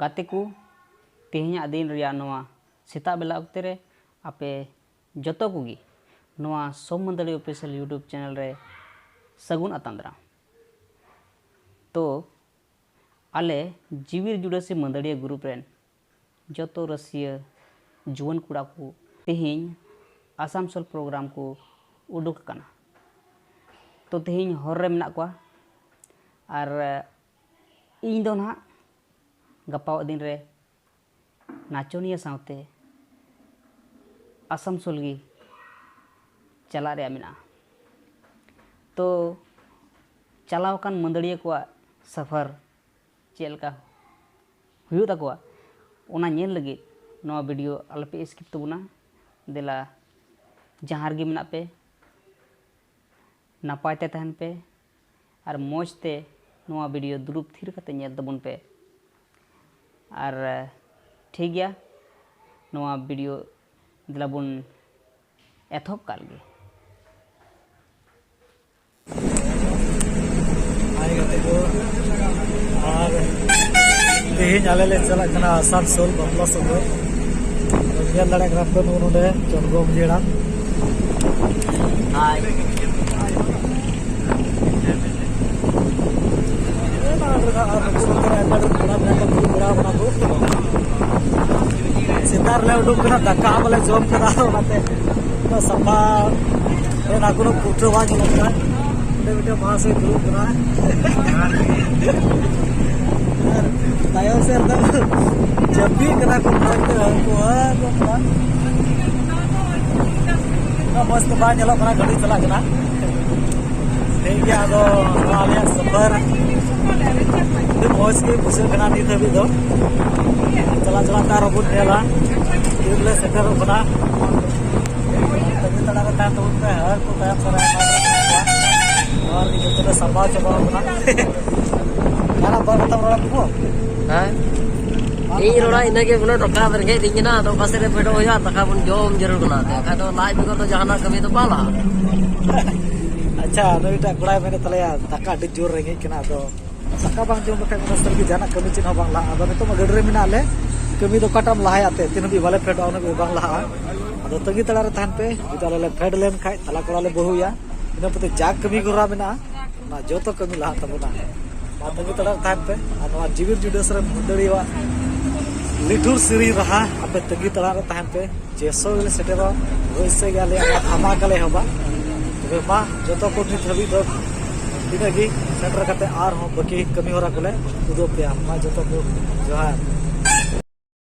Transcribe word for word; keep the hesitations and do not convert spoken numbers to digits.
ᱜᱟᱛᱮ ᱠᱚ, ᱛᱮᱦᱮᱧᱟᱜ ᱫᱤᱱ ᱨᱮᱭᱟᱜ ᱱᱚᱣᱟ ᱥᱮᱛᱟᱜ ᱵᱮᱞᱟ ᱚᱠᱛᱮ ᱨᱮ ᱟᱯᱮ ᱡᱚᱛᱚ ᱠᱚᱜᱮ ᱱᱚᱣᱟ ᱥᱳᱢ ᱢᱟᱹᱫᱟᱹᱲᱤ Official YouTube channel ᱨᱮ ᱥᱟᱹᱜᱩᱱ ᱟᱛᱟᱝ ᱫᱟᱨᱟᱢ᱾ ᱛᱚ, ᱟᱞᱮ ᱡᱤᱣᱤᱨ ᱡᱩᱰᱟᱹᱥᱤ ᱢᱟᱹᱫᱟᱹᱲᱤᱭᱟᱹ group ᱨᱮᱱ ᱡᱚᱛᱚ ᱨᱟᱹᱥᱤᱭᱟᱹ ᱡᱩᱣᱟᱹᱱ ᱠᱚᱲᱟ ᱠᱚ ᱛᱮᱦᱮᱧ ᱟᱥᱟᱱᱥᱳᱞ program ᱠᱚ ᱩᱰᱩᱠ ᱟᱠᱟᱱᱟ᱾ ᱛᱚ, ᱛᱮᱦᱮᱧ ᱦᱚᱨ ᱨᱮ ᱢᱮᱱᱟᱜ ᱠᱚᱣᱟ᱾ ᱟᱨ ᱤᱧ ᱫᱚ ᱱᱟᱦᱟᱜ ᱜᱟᱯᱟ ᱫᱤᱱ ᱨᱮ ᱱᱟᱪᱚᱱᱤᱭᱟᱹ ᱥᱟᱶᱛᱮ ᱟᱥᱟᱱᱥᱳᱞ ᱜᱮ ᱪᱟᱞᱟᱜ ᱨᱮᱭᱟᱜ ᱢᱮᱱᱟᱜᱼᱟ᱾ ᱛᱚ, ᱪᱟᱞᱟᱣ ᱟᱠᱟᱱ ᱢᱟᱹᱫᱟᱹᱲᱤᱭᱟᱹ ᱠᱚᱣᱟᱜ ᱥᱟᱯᱷᱟᱨ ᱪᱮᱫ ᱞᱮᱠᱟ ᱦᱩᱭᱩᱜ ᱛᱟᱠᱚᱣᱟ, ᱚᱱᱟ ᱧᱮᱞ ᱞᱟᱹᱜᱤᱫ ᱱᱚᱣᱟ video ᱟᱞᱚᱯᱮ skip ᱛᱟᱵᱚᱱᱟ᱾ ᱫᱮᱞᱟ, ᱡᱟᱦᱟᱸ ᱨᱮᱜᱮ ᱢᱮᱱᱟᱜ ᱯᱮ, ᱱᱟᱯᱟᱭ ᱛᱮ ᱛᱟᱦᱮᱱ ᱯᱮ ᱟᱨ ᱢᱚᱡᱽ ᱛᱮ ᱱᱚᱣᱟ video ᱫᱩᱲᱩᱵ ᱛᱷᱤᱨ ᱠᱟᱛᱮ ᱧᱮᱞ ᱛᱟᱵᱚᱱ ᱯᱮ᱾ ᱟᱨ, ᱴᱷᱤᱠ ᱜᱮᱭᱟ, ᱱᱚᱣᱟ video ᱫᱮᱞᱟ ᱵᱚᱱ ᱮᱛᱚᱦᱚᱵ ᱠᱟᱜ ᱞᱮᱜᱮ᱾ ᱦᱟᱭ ᱜᱟᱛᱮ ᱠᱚ, ᱟᱨ ᱛᱮᱦᱮᱧ ᱟᱞᱮ ᱞᱮ ᱪᱟᱞᱟᱜ ᱠᱟᱱᱟ ᱟᱥᱟᱱᱥᱳᱞ ᱵᱟᱯᱞᱟ ᱥᱚᱵᱷᱟ᱾ ᱧᱮᱞ ᱫᱟᱲᱮᱭᱟᱜ ᱠᱟᱱᱟ ᱯᱮ ᱱᱚᱜᱼᱚ ᱱᱚᱰᱮ ᱪᱚᱱᱫᱨᱚ ᱢᱟᱹᱡᱷᱤ ᱦᱟᱲᱟᱢ᱾ ᱦᱟᱭ᱾ ᱟᱨ ᱱᱩᱠᱩ ᱱᱚᱛᱮ ᱨᱮ ᱟᱭᱢᱟ ᱰᱷᱮᱨ ᱠᱚᱲᱟ ᱢᱮᱱᱟᱜ ᱠᱚᱣᱟ, ᱫᱩᱲᱩᱵ ᱵᱟᱲᱟ ᱟᱠᱟᱱᱟ ᱠᱚ᱾ ᱥᱮᱛᱟᱜ ᱨᱮᱞᱮ ᱩᱰᱩᱠ ᱠᱟᱱᱟ, ᱫᱟᱠᱟ ᱦᱚᱸ ᱵᱟᱞᱮ ᱡᱚᱢ ᱠᱟᱫᱟ, ᱚᱱᱟᱛᱮ ᱥᱟᱯᱷᱟ ᱨᱮᱱᱟᱜ ᱠᱳᱱᱳ ᱯᱩᱴᱷᱟᱹ ᱵᱟᱝ ᱧᱮᱞᱚᱜ ᱠᱟᱱᱟ᱾ ᱚᱸᱰᱮ ᱢᱤᱫᱴᱮᱱ ᱢᱟᱦᱟᱥᱚᱭ ᱫᱩᱲᱩᱵ ᱠᱟᱱᱟ᱾ ᱟᱨ ᱛᱟᱭᱚᱢ ᱥᱮᱫ ᱫᱚ ᱡᱟᱹᱯᱤᱫ ᱠᱟᱱᱟ ᱠᱚ, ᱢᱚᱡᱽ ᱛᱮ ᱵᱟᱝ ᱠᱚ ᱦᱟᱹ ᱠᱚ ᱠᱟᱱᱟ᱾ ᱩᱱᱟᱹᱜ ᱢᱚᱡᱽ ᱛᱮ ᱵᱟᱝ ᱧᱮᱞᱚᱜ ᱠᱟᱱᱟ, ᱜᱟᱹᱰᱤ ᱪᱟᱞᱟᱜ ᱠᱟᱱᱟ᱾ ᱴᱷᱤᱠ ᱜᱮᱭᱟ, ᱟᱫᱚ ᱱᱚᱣᱟ ᱟᱞᱮᱭᱟᱜ ᱥᱚᱯᱷᱚᱨ ᱟᱹᱰᱤ ᱢᱚᱡᱽ ᱜᱮ ᱵᱩᱡᱷᱟᱹᱜ ᱠᱟᱱᱟ ᱱᱤᱛ ᱦᱟᱹᱵᱤᱡ ᱫᱚ᱾ ᱪᱟᱞᱟᱜ ᱪᱟᱞᱟᱜ ᱛᱮ ᱟᱨᱦᱚᱸ ᱵᱚᱱ ᱧᱮᱞᱟ, ᱛᱤᱱ ᱨᱮᱞᱮ ᱥᱮᱴᱮᱨᱚᱜ ᱠᱟᱱᱟ᱾ ᱛᱟᱺᱜᱤ ᱛᱟᱲᱟᱜ ᱨᱮ ᱛᱟᱦᱮᱱ ᱛᱟᱵᱚᱱ ᱯᱮ, ᱦᱚᱲ ᱠᱚ ᱛᱟᱭᱚᱢ ᱥᱮᱫ ᱨᱮ ᱟᱭᱢᱟ ᱰᱷᱮᱨ ᱢᱮᱱᱟᱜ ᱠᱚᱣᱟ᱾ ᱱᱚᱣᱟ ᱨᱮᱜᱮ ᱡᱚᱛᱚ ᱞᱮ ᱥᱟᱢᱵᱟᱣ ᱪᱟᱵᱟᱣ ᱠᱟᱱᱟ᱾ ᱤᱧ ᱨᱚᱲᱟ ᱤᱱᱟᱹᱜᱮ ᱵᱚᱞᱮ ᱫᱟᱠᱟ ᱨᱮᱸᱜᱮᱡ ᱫᱤᱧ ᱠᱟᱱᱟ, ᱟᱫᱚ ᱚᱠᱟ ᱥᱮᱫ ᱨᱮ ᱯᱷᱮᱰᱚᱜ ᱦᱩᱭᱩᱜᱼᱟ, ᱫᱟᱠᱟ ᱵᱚᱱ ᱡᱚᱢ ᱡᱟᱹᱨᱩᱲ ᱠᱟᱱᱟ᱾ ᱵᱟᱠᱷᱟᱡ ᱫᱚ ᱞᱟᱡ ᱵᱮᱜᱚᱨ ᱫᱚ ᱡᱟᱦᱟᱱᱟᱜ ᱠᱟᱹᱢᱤ ᱫᱚ ᱵᱟᱝ ᱞᱟᱦᱟᱜᱼᱟ᱾ ᱟᱪᱪᱷᱟ, ᱱᱩᱭᱴᱟᱜ ᱠᱚᱲᱟᱭ ᱢᱮᱱᱮᱫ ᱛᱟᱞᱮᱭᱟ ᱫᱟᱠᱟ ᱟᱹᱰᱤ ᱡᱳᱨ ᱨᱮᱸᱜᱮᱡ ᱠᱟᱱᱟ, ᱟᱫᱚ ᱫᱟᱠᱟ ᱵᱟᱝ ᱡᱚᱢ ᱞᱮᱠᱷᱟᱱ ᱚᱱᱟ ᱥᱟᱹᱨᱤ ᱜᱮ ᱡᱟᱦᱟᱱᱟᱜ ᱠᱟᱹᱢᱤ ᱪᱮᱫ ᱦᱚᱸ ᱵᱟᱝ ᱞᱟᱦᱟᱜᱼᱟ᱾ ᱟᱫᱚ ᱱᱤᱛᱚᱜ ᱢᱟ ᱜᱟᱹᱰᱤ ᱨᱮ ᱢᱮᱱᱟᱜ ᱞᱮ, ᱠᱟᱹᱢᱤ ᱫᱚ ᱚᱠᱟᱴᱟᱜ ᱮᱢ ᱞᱟᱦᱟᱭᱟ ᱮᱱᱛᱮᱫ, ᱛᱤᱱ ᱦᱟᱹᱵᱤᱡ ᱵᱟᱞᱮ ᱯᱷᱮᱰᱚᱜᱼᱟ ᱩᱱᱟᱹᱜ ᱦᱟᱹᱵᱤᱡ ᱵᱟᱝ ᱞᱟᱦᱟᱜᱼᱟ᱾ ᱟᱫᱚ ᱛᱟᱹᱜᱤ ᱛᱟᱲᱟᱜ ᱨᱮ ᱛᱟᱦᱮᱱ ᱯᱮ, ᱡᱩᱫᱤ ᱟᱞᱮ ᱞᱮ ᱯᱷᱮᱰ ᱞᱮᱱ ᱠᱷᱟᱡ ᱛᱟᱞᱟ ᱠᱚᱲᱟ ᱞᱮ ᱵᱟᱹᱦᱩᱭᱟ, ᱤᱱᱟᱹ ᱯᱚᱨᱮ ᱡᱟ ᱠᱟᱹᱢᱤ ᱦᱚᱨᱟ ᱢᱮᱱᱟᱜᱼᱟ ᱚᱱᱟ ᱡᱚᱛᱚ ᱠᱟᱹᱢᱤ ᱞᱟᱦᱟᱜ ᱛᱟᱵᱚᱱᱟ᱾ ᱢᱟ ᱛᱟᱹᱜᱤ ᱛᱟᱲᱟᱜ ᱨᱮ ᱛᱟᱦᱮᱱ ᱯᱮ᱾ ᱟᱨ ᱱᱚᱣᱟ ᱡᱤᱣᱤᱨ ᱡᱩᱰᱟᱹᱥ ᱨᱮ ᱢᱟᱹᱫᱟᱹᱲᱤᱭᱟᱹᱣᱟᱜ ᱞᱤᱴᱷᱩᱨ ᱥᱮᱨᱮᱧ ᱨᱟᱦᱟ ᱟᱯᱮ ᱛᱟᱹᱜᱤ ᱛᱟᱲᱟᱜ ᱨᱮ ᱛᱟᱦᱮᱱ ᱯᱮ᱾ ᱡᱮ ᱥᱚ ᱜᱮᱞᱮ ᱥᱮᱴᱮᱨᱚᱜᱼᱟ, ᱦᱳᱭ ᱥᱮ ᱜᱮ ᱟᱞᱮᱭᱟᱜ ᱫᱷᱟᱢᱟᱠᱟ ᱞᱮ ᱮᱦᱚᱵᱟ᱾ ᱛᱚᱵᱮ ᱢᱟ ᱡᱚᱛᱚ ᱠᱚ ᱱᱤᱛ ᱦᱟᱹᱵᱤᱡ ᱫᱚ ᱤᱱᱟᱹᱜ ᱜᱮ, ᱥᱮᱴᱮᱨ ᱠᱟᱛᱮ ᱟᱨᱦᱚᱸ ᱵᱟᱹᱠᱤ ᱠᱟᱹᱢᱤ ᱦᱚᱨᱟ ᱠᱚᱞᱮ ᱩᱫᱩᱜ ᱯᱮᱭᱟ᱾ ᱢᱟ ᱡᱚᱛᱚ ᱠᱚ ᱡᱚᱦᱟᱨ᱾